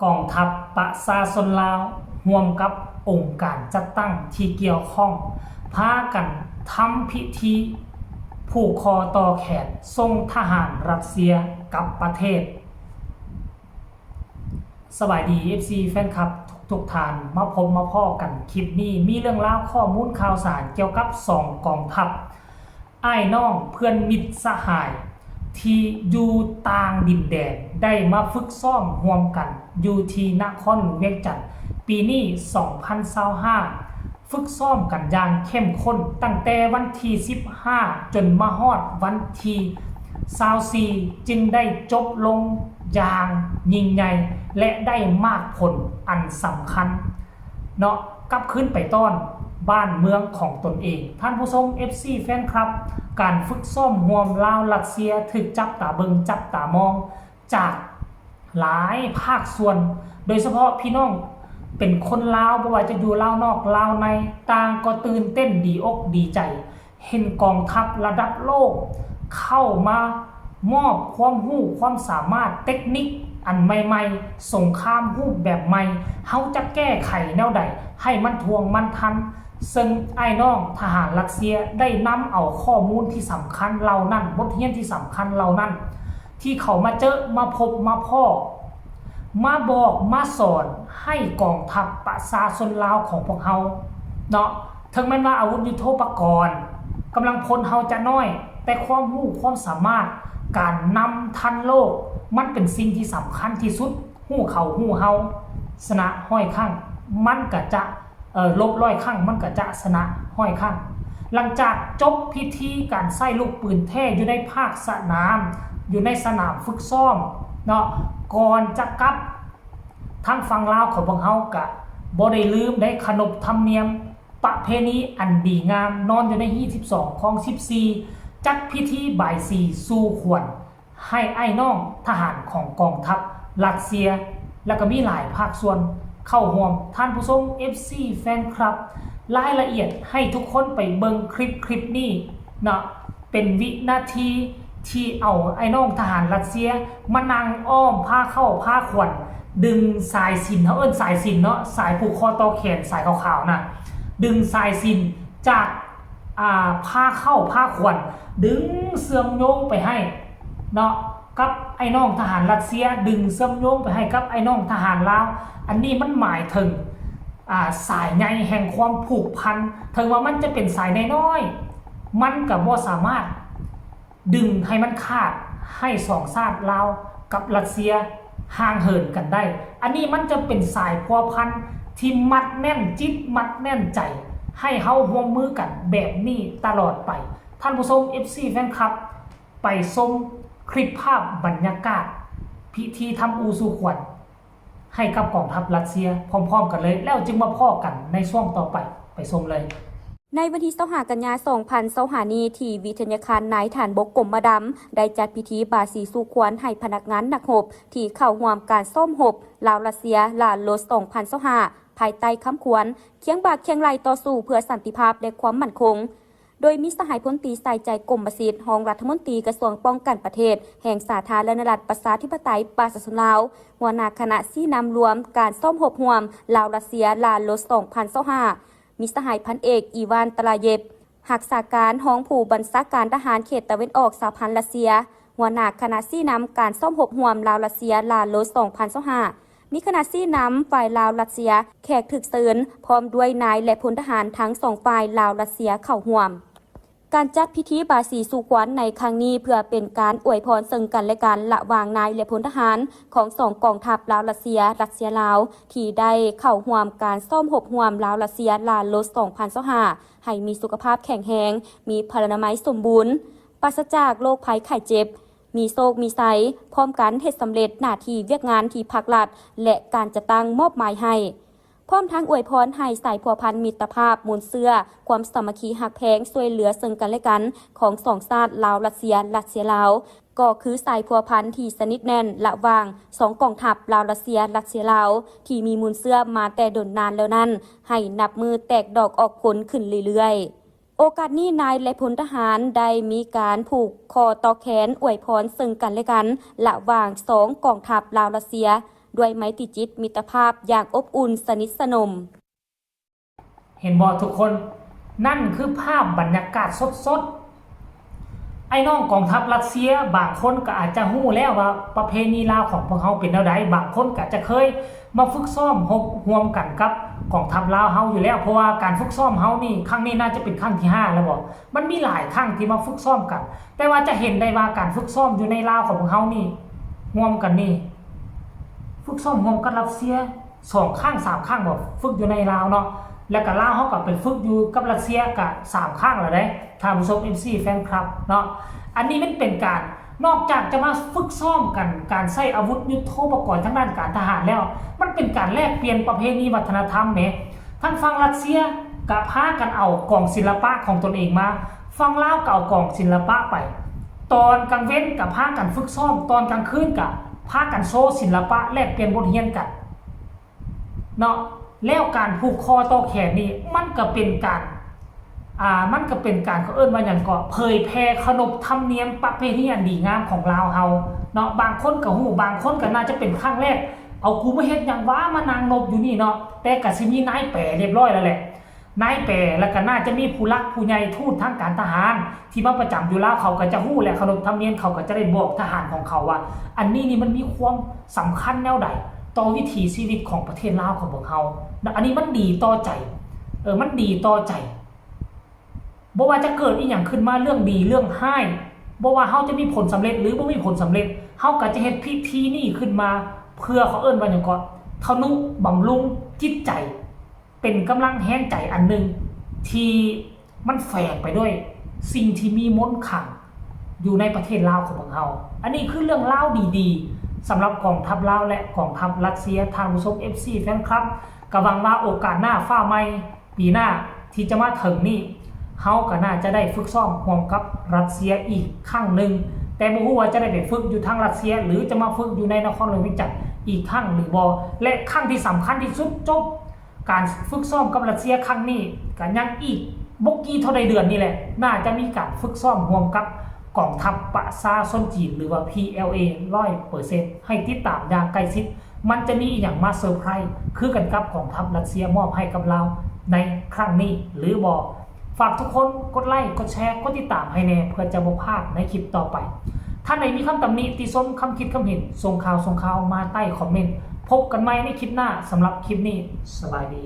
ກອງທັບປະຊາຊົນລາວ ຮ່ວມກັບອົງການຈັດຕັ້ງທີ່ກ່ຽວຂ້ອງ ພາກັນທຳພິທີຜູກຄໍຕໍ່ແຂນສົ່ງທະຫານຣັດເຊຍກັບປະເທດ. ສະບາຍດີ ເອັຟຊີ ແຟນຄລັບທຸກໆທ່ານ ມາພົບມາພໍ້ກັນຄລິບນີ້ ມີເລື່ອງລາວຂໍ້ມູນຂ່າວສານກ່ຽວກັບສອງກອງທັບ ອ້າຍນ້ອງເພື່ອນມິດສະຫາຍທີ່ຢູ່ຕ່າງດິນແດນ ໄດ້ມາຝຶກຊ້ອມຮ່ວມກັນຢູ່ທີ່ນະຄອນຫຼວງວຽງຈັນ ປີນີ້ ສອງພັນຊາວຫ້າ ຝຶກຊ້ອມກັນຢ່າງເຂັ້ມຂຸ້ນ ຕັ້ງແຕ່ວັນທີສິບຫ້າ ຈົນມາຮອດວັນທີຊາວສີ່ ຈຶ່ງໄດ້ຈົບລົງຢ່າງຍິ່ງໃຫຍ່ ແລະ ໄດ້ໝາກຜົນອັນສຳຄັນ ເນາະ ກັບຄືນໄປຕ້ອນບ້ານເມືອງຂອງຕົນເອງ. ທ່ານຜູ້ຊົມ ເອັຟຊີ ແຟນຄລັບ, ການຝຶກຊ້ອມຮ່ວມລາວ-ຣັດເຊຍ ຖືກຈັບຕາເບິ່ງຈັບຕາມອງຈາກຫຼາຍພາກສ່ວນ, ໂດຍສະເພາະພີ່ນ້ອງເປັນຄົນລາວ, ບໍ່ວ່າຈະຢູ່ລາວນອກລາວໃນ, ຕ່າງກໍຕື່ນເຕັ້ນດີອົກດີໃຈ ເຫັນກອງທັບລະດັບໂລກເຂົ້າມາມອບຄວາມຮູ້ຄວາມສາມາດເຕັກນິກອັນໃໝ່ໆ, ສົງຄາມຮູບແບບໃໝ່, ເຮົາຈະແກ້ໄຂແນວໃດໃຫ້ມັນທ່ວງມັນທັນ. ເຊິ່ງອ້າຍນ້ອງທະຫານຣັດເຊຍໄດ້ນຳເອົາຂໍ້ມູນທີ່ສຳຄັນເຫຼົ່ານັ້ນ, ບົດຮຽນທີ່ສຳຄັນເຫຼົ່ານັ້ນ ທີ່ເຂົາມາເຈີມາພົບມາພໍ້, ມາບອກມາສອນໃຫ້ກອງທັບປະຊາຊົນລາວຂອງພວກເຮົາເນາະ, ເຖິງແມ່ນວ່າອາວຸດຍຸດໂທປະກອນ, ກຳລັງພົນເຮົາຈະນ້ອຍ, ແຕ່ຄວາມຮູ້ຄວາມສາມາດ, ການນຳທັນໂລກ, ມັນເປັນສິ່ງທີ່ສຳຄັນທີ່ສຸດ. ຮູ້ເຂົາຮູ້ເຮົາ, ຊະນະຮ້ອຍຄັ້ງ, ມັນກະຈະ ເອີ ລົບຮ້ອຍຄັ້ງ ມັນກະຈະຊະນະຮ້ອຍຄັ້ງ. ຫຼັງຈາກຈົບພິທີການໃຊ້ລູກປືນແທ້ຢູ່ໃນພາກສະໜາມ, ຢູ່ໃນສະໜາມຝຶກຊ້ອມເນາະ, ກ່ອນຈະກັບ, ທາງຝັ່ງລາວຂອງພວກເຮົາກະບໍ່ໄດ້ລືມໃດຂະໜົບທຳນຽມປະເພນີອັນດີງາມ, ນອນຢູ່ໃນຮີດສິບສອງ ຄອງສິບສີ່ ຈັດພິທີບາຍສີສູ່ຂວັນ ໃຫ້ອ້າຍນ້ອງທະຫານຂອງກອງທັບຣັດເຊຍ ແລະ ກໍມີຫຼາຍພາກສ່ວນເຂົ້າຮ່ວມ. ທ່ານຜູ້ຊົມ ເອັຟຊີ ແຟນຄລັບ, ລາຍລະອຽດໃຫ້ທຸກຄົນໄປເບິ່ງຄລິບ ຄລິບນີ້ເນາະ, ເປັນວິນາທີທີ່ເອົາອ້າຍນ້ອງທະຫານຣັດເຊຍມານັ່ງອ້ອມພາເຄົ້າພາຂວັນ, ດຶງສາຍສິນ, ເຮົາເອີ້ນສາຍສິນເນາະ, ສາຍຜູກຄໍຕໍ່ແຂນ ສາຍຂາວໆນະ, ດຶງສາຍສິນຈາກ ອ່າ ພາເຄົ້າພາຂວັນ ດຶງເຊື່ອມໂຍງໄປໃຫ້ເນາະ ກັບອ້າຍນ້ອງທະຫານຣັດເຊຍ, ດຶງເຊື່ອມໂຍງໄປໃຫ້ກັບອ້າຍນ້ອງທະຫານລາວ. ອັນນີ້ມັນໝາຍເຖິງ ອ່າ ສາຍໃຍແຫ່ງຄວາມຜູກພັນ, ເຖິງວ່າມັນຈະເປັນສາຍນ້ອຍໆ, ມັນກໍບໍ່ສາມາດ ດຶງໃຫ້ມັນຂາດ ໃຫ້ສອງຊາດລາວກັບຣັດເຊຍຫ່າງເຫີນກັນໄດ້. ອັນນີ້ມັນຈະເປັນສາຍພົວພັນທີ່ມັດແໜ້ນຈິດມັດແໜ້ນໃຈ ໃຫ້ເຮົາຮ່ວມມືກັນແບບນີ້ຕະຫຼອດໄປ. ທ່ານຜູ້ຊົມ ເອັຟຊີ ແຟນຄລັບ, ໄປຊົມຄລິບພາບບັນຍາກາດພິທີທຳອູ່ສູ່ຂວັນ ໃຫ້ກັບກອງທັບຣັດເຊຍພ້ອມໆກັນເລີຍ ແລ້ວຈຶ່ງມາພໍ້ກັນໃນຊ່ວງຕໍ່ໄປ. ໄປຊົມເລີຍ. ໃນວັນທີຊາວຫ້າ ກັນຍາ ສອງພັນຊາວຫ້ານີ້ ທີ່ວິທະຍາຄານນາຍທະຫານບົກກົມມະດຳ ໄດ້ຈັດພິທີບາສີສູ່ຂວັນໃຫ້ພະນັກງານນັກຮົບ ທີ່ເຂົ້າຮ່ວມການຊ້ອມຮົບລາວ-ຣັດເຊຍ ລາໂລສ ສອງພັນຊາວຫ້າ ພາຍໃຕ້ຄຳຂວັນ ຄຽງບ່າຄຽງໄຫຼ່ຕໍ່ສູ້ເພື່ອສັນຕິພາບ ແລະ ຄວາມໝັ້ນຄົງ. ໂດຍມີສະຫາຍພົນຕີ ສາຍໃຈ ກົມມະສິດ ຮອງລັດຖະມົນຕີກະຊວງປ້ອງກັນປະເທດ ແຫ່ງສາທາລະນະລັດ ປະຊາທິປະໄຕ ປະຊາຊົນລາວ, ຫົວໜ້າຄະນະຊີ້ນຳລວມການຊ້ອມຮົບຮ່ວມລາວ-ຣັດເຊຍ ລາໂລສ ສອງພັນຊາວຫ້າ, ມີສະຫາຍພັນເອກ ອີວານ ຕະລາເຢບ, ຮັກສາການຮອງຜູ້ບັນຊາການທະຫານເຂດຕາເວັນອອກສະຫະພັນຣັດເຊຍ, ຫົວໜ້າຄະນະຊີ້ນຳການຊ້ອມຮົບຮ່ວມລາວ-ຣັດເຊຍ ລາໂລສ ສອງພັນຊາວຫ້າ, ມີຄະນະຊີ້ນຳຝ່າຍລາວ-ຣັດເຊຍ, ແຂກຖືກເຊີນ ພ້ອມດ້ວຍນາຍ ແລະ ພົນທະຫານທັງສອງຝ່າຍລາວ-ຣັດເຊຍເຂົ້າຮ່ວມ. ການຈັດພິທີບາສີສູ່ຂວັນໃນຄັ້ງນີ້ ເພື່ອເປັນການອວຍພອນເຊິ່ງກັນ ແລະ ກັນ ລະຫວ່າງນາຍ ແລະ ພົນທະຫານຂອງສອງກອງທັບລາວ-ຣັດເຊຍ, ຣັດເຊຍ-ລາວ ທີ່ໄດ້ເຂົ້າຮ່ວມການຊ້ອມຮົບຮ່ວມລາວ-ຣັດເຊຍ ລາໂລສ ສອງພັນຊາວຫ້າ ໃຫ້ມີສຸຂະພາບແຂງແຮງ, ມີພະລານາໄມສົມບູນ, ປາສະຈາກໂລກໄພໄຂ້ເຈັບ, ມີໂຊກມີໄຊ, ພ້ອມກັນເຮັດສຳເລັດໜ້າທີ່ວຽກງານທີ່ພັກລັດ ແລະ ການຈັດຕັ້ງມອບໝາຍໃຫ້, ພ້ອມທັງອວຍພອນໃຫ້ສາຍພົວພັນມິດຕະພາບ, ມູນເຊື້ອ, ຄວາມສາມັກຄີຮັກແພງ, ຊ່ວຍເຫຼືອເຊິ່ງກັນ ແລະ ກັນ ຂອງສອງຊາດລາວ-ຣັດເຊຍ, ຣັດເຊຍ-ລາວ ກໍຄືສາຍພົວພັນທີ່ສະໜິດແໜ້ນລະຫວ່າງສອງກອງທັບລາວ-ຣັດເຊຍ, ຣັດເຊຍ-ລາວ ທີ່ມີມູນເຊື້ອມາແຕ່ດົນນານແລ້ວນັ້ນ ໃຫ້ນັບມື້ແຕກດອກອອກຜົນຂຶ້ນເລື້ອຍໆ. ໂອກາດນີ້ ນາຍ ແລະ ພົນທະຫານໄດ້ມີການຜູກຂໍ້ຕໍ່ແຂນອວຍພອນເຊິ່ງກັນ ແລະ ກັນ ລະຫວ່າງສອງກອງທັບລາວ-ຣັດເຊຍ, ດ້ວຍໄມຕີຈິດມິດຕະພາບຢ່າງອົບອຸ່ນສະໜິດສະໜົມ. ເຫັນບໍ່ທຸກຄົນ? ນັ້ນຄືພາບບັນຍາກາດສົດໆ. ອ້າຍນ້ອງກອງທັບຣັດເຊຍບາງຄົນກໍອາດຈະຮູ້ແລ້ວວ່າປະເພນີລາວຂອງພວກເຮົາເປັນແນວໃດ, ບາງຄົນກໍອາດຈະເຄີຍມາຝຶກຊ້ອມຮົບຮ່ວມກັນກັບກອງທັບລາວເຮົາຢູ່ແລ້ວ, ເພາະວ່າການຝຶກຊ້ອມເຮົານີ້ ຄັ້ງນີ້ໜ້າຈະເປັນຄັ້ງທີຫ້າແລ້ວບໍ? ມັນມີຫຼາຍຄັ້ງທີ່ມາຝຶກຊ້ອມກັນ, ແຕ່ວ່າຈະເຫັນໄດ້ວ່າການຝຶກຊ້ອມຢູ່ໃນລາວຂອງພວກເຮົານີ້ ຮ່ວມກັນນີ້ ຝຶກຊ້ອມຮ່ວມກັບຣັດເຊຍສອງຄັ້ງສາມຄັ້ງບໍ? ຝຶກຢູ່ໃນລາວເນາະ, ແລ້ວກໍລາວເຮົາກໍໄປຝຶກຢູ່ກັບຣັດເຊຍກະສາມຄັ້ງແລ້ວເດ້ ທ່ານຜູ້ຊົມ ເອັຟຊີ ແຟນຄລັບເນາະ. ອັນນີ້ມັນເປັນການ ນອກຈາກຈະມາຝຶກຊ້ອມກັນ ການໃຊ້ອາວຸດຍຸດໂທປະກອນທາງດ້ານການທະຫານແລ້ວ, ມັນເປັນການແລກປ່ຽນປະເພນີວັດທະນະທຳເດ້. ທາງຝັ່ງຣັດເຊຍກະພາກັນເອົາກອງສິລະປະຂອງຕົນເອງມາ, ຝັ່ງລາວກະເອົາກອງສິລະປະໄປ. ຕອນກາງເວັນກະພາກັນຝຶກຊ້ອມ, ຕອນກາງຄືນກະພາກັນໂຊສິລະປະ ແລກປ່ຽນບົດຮຽນກັນ ເນາະ. ແລ້ວການຜູກຄໍຕໍ່ແຂນນີ້ ມັນກໍເປັນການ ອ່າ ມັນກໍເປັນການ ເຂົາເອີ້ນວ່າຫຍັງເກາະ ເຜີຍແຜ່ຂະໜົບທຳນຽມປະເພນີອັນດີງາມຂອງລາວເຮົາເນາະ. ບາງຄົນກໍຮູ້, ບາງຄົນກໍໜ້າຈະເປັນຄັ້ງແລກ. ເອົາ ກູມາເຮັດຫຍັງວະ ມານັ່ງນົບຢູ່ນີ້ເນາະ. ແຕ່ກໍຊິມີນາຍແປລຽບຮ້ອຍແລ້ວແຫຼະ, ນາຍແປ ແລ້ວກໍໜ້າຈະມີຜູ້ຫຼັກຜູ້ໃຫຍ່ ທູດທາງການທະຫານ ທີ່ມາປະຈຳຢູ່ລາວ ເຂົາກໍຈະຮູ້ ແລະ ເຄົາລົບທຳນຽມ ເຂົາກໍຈະໄດ້ບອກທະຫານຂອງເຂົາວ່າ ອັນນີ້ນີ້ມັນມີຄວາມສຳຄັນແນວໃດຕໍ່ວິຖີຊີວິດຂອງປະເທດລາວຂອງພວກເຮົາ. ອັນນີ້ມັນດີຕໍ່ໃຈ, ເອີ ມັນດີຕໍ່ໃຈ. ບໍ່ວ່າຈະເກີດອີ່ຫຍັງຂຶ້ນມາ, ເລື່ອງດີເລື່ອງຮ້າຍ, ບໍ່ວ່າເຮົາຈະມີຜົນສຳເລັດ ຫຼື ບໍ່ມີຜົນສຳເລັດ, ເຮົາກໍຈະເຮັດພິທີນີ້ຂຶ້ນມາ ເພື່ອ ເຂົາເອີ້ນວ່າຫຍັງເກາະ ທະນຸບຳລຸງຈິດໃຈ. ເປັນກຳລັງແຮງໃຈອັນໜຶ່ງທີ່ມັນແຝງໄປດ້ວຍສິ່ງທີ່ມີມົນຂລັງຢູ່ໃນປະເທດລາວຂອງພວກເຮົາ. ອັນນີ້ຄືເລື່ອງລາວດີໆ ສຳລັບກອງທັບລາວ ແລະ ກອງທັບຣັດເຊຍ. ທ່ານຜູ້ຊົມ ເອັຟຊີ ແຟນຄລັບ ກໍຫວັງວ່າໂອກາດໜ້າຟ້າໃໝ່ ປີໜ້າທີ່ຈະມາເຖິງນີ້ ເຮົາກໍໜ້າຈະໄດ້ຝຶກຊ້ອມຮ່ວມກັບຣັດເຊຍອີກຄັ້ງໜຶ່ງ, ແຕ່ບໍ່ຮູ້ວ່າຈະໄດ້ໄປຝຶກຢູ່ທາງຣັດເຊຍ ຫຼື ຈະມາຝຶກຢູ່ໃນນະຄອນຫຼວງວຽງຈັນອີກຄັ້ງຫຼືບໍ່. ແລະ ຄັ້ງທີ່ສຳຄັນທີ່ສຸດ ຈົບ ການຝຶກຊ້ອມກັບຣັດເຊຍຄັ້ງນີ້ ກໍຍັງອີກບໍ່ກີ່ເທົ່າໃດເດືອນນີ້ແຫຼະ ໜ້າຈະມີການຝຶກຊ້ອມຮ່ວມກັບກອງທັບປະຊາຊົນຈີນ ຫຼືວ່າ ພີແອລເອ ຮ້ອຍເປີເຊັນ. ໃຫ້ຕິດຕາມຢ່າງໃກ້ຊິດ ມັນຈະມີອີ່ຫຍັງມາເຊີໄພຣສ໌ຄືກັນກັບກອງທັບຣັດເຊຍມອບໃຫ້ກັບລາວໃນຄັ້ງນີ້ຫຼືບໍ່. ຝາກທຸກຄົນກົດໄລ, ກົດແຊ, ກົດຕິດຕາມໃຫ້ແດ່ ເພື່ອຈະບໍ່ພາດໃນຄລິບຕໍ່ໄປ. ທ່ານໃດມີຄຳຕຳໜິຕິຊົມ, ຄຳຄິດຄຳເຫັນ, ສົ່ງຂ່າວ ສົ່ງຂ່າວມາໃຕ້ຄອມເມັນ. ພົບກັນໃໝ່ໃນຄລິບໜ້າ. ສຳລັບຄລິບນີ້ ສະບາຍດີ.